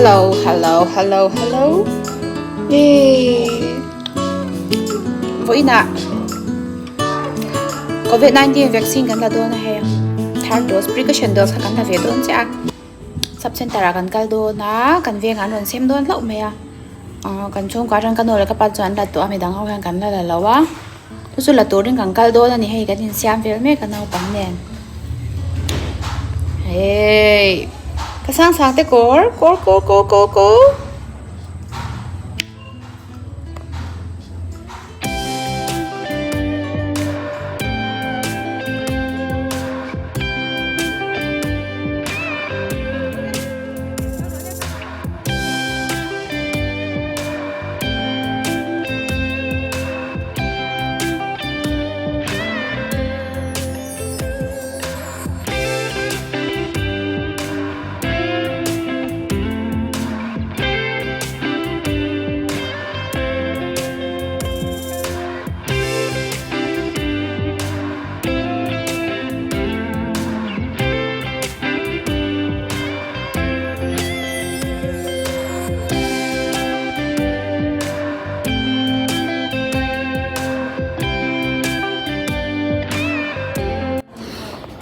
Hello hello hello hello Yay Vawiinah Covid 19 vaccine kan la dawn a hei third dose precaution dose kha kan la ve dawn chiah a sub center ah kan kal dawn a kan vengah an rawn sem dawn hlauh mai a ah kan chhungkua atang ka nu leh ka pa chuan an la tawh a midang ho hian kan la la lo a chu chu la turin kan kal dawn a ni hei kan insiam vel mek a naupang nen hei ka sang sang te kawr kawr kawr kawr kawr kawr.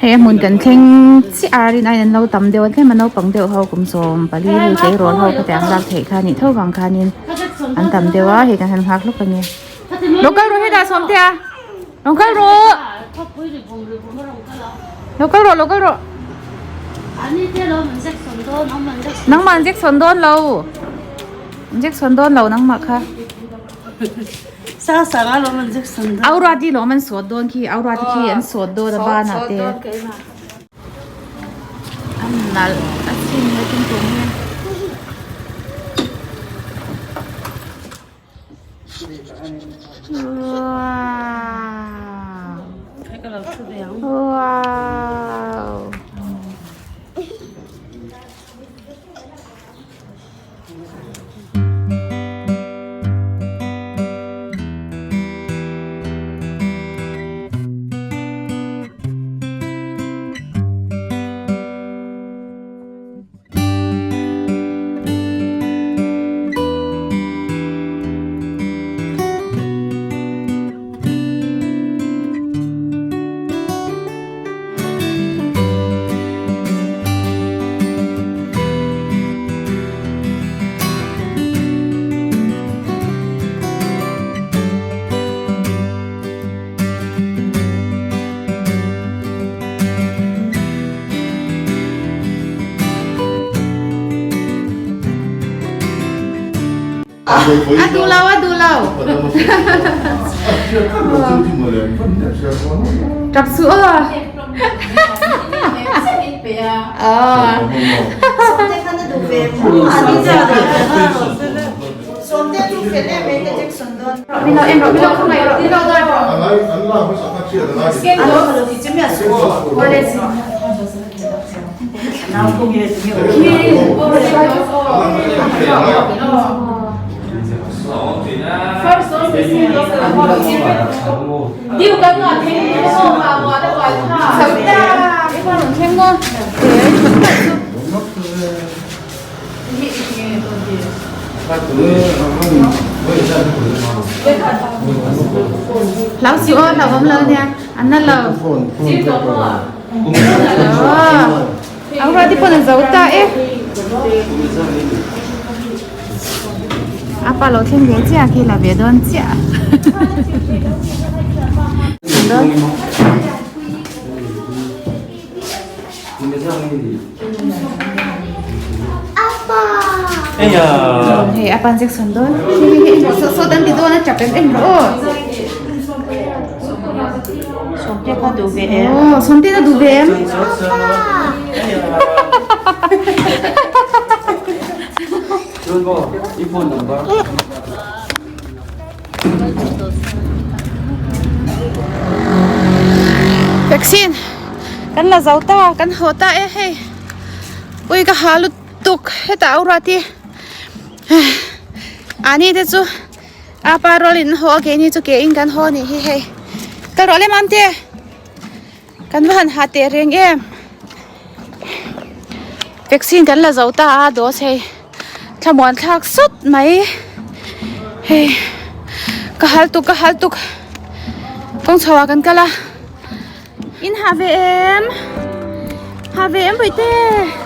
Hei a hmun kan thleng chiah a rin aiin an lo tam deuh a tlem a naupang deuh ho kum 14 hei tleirawl ho khatiang ang lak theih kha a nih tho vang khanin an tam deuh a hei kan han nghak hlawk a ni lo kal rawh hetah sawmte a lo kal rawh lo kal rawh lo kal rawh nangmah an injection dawn lo injection dawn lo nangmah kha. Aurati lawm an sawt dawn khi Aurati khi an sawt dawn a banah te a nalh a sin he thingkung hi. Wow wow. A duh lo, a duh lo. Tap suh aw. Lau si aw lau awm lo nia an na lo. Aura te pawn a zo ta e. Apa lo thleng ve chiah khi la ve dawn chiah. Hei apa injection dawn. So so dan ti dawn a chap em em rawh aw. Sawmte kha duh ve em? Aw, Sawmte na duh ve em? Vaccine kan la zo ta kan haw ta e hei ui ka ha lutuk hetah au ruat hi ani te chu A pa rual in haw a keini chu ke in kan haw anih hi hei kal rawh le mamte kan va han ha teh reng em vaccine kan la zo ta a dose hei. Thlamuan thlak sawt mai hei ka hal tuk ka hal tuk kawng chho ah kan kal a in ha ve em ha ve em bawihte.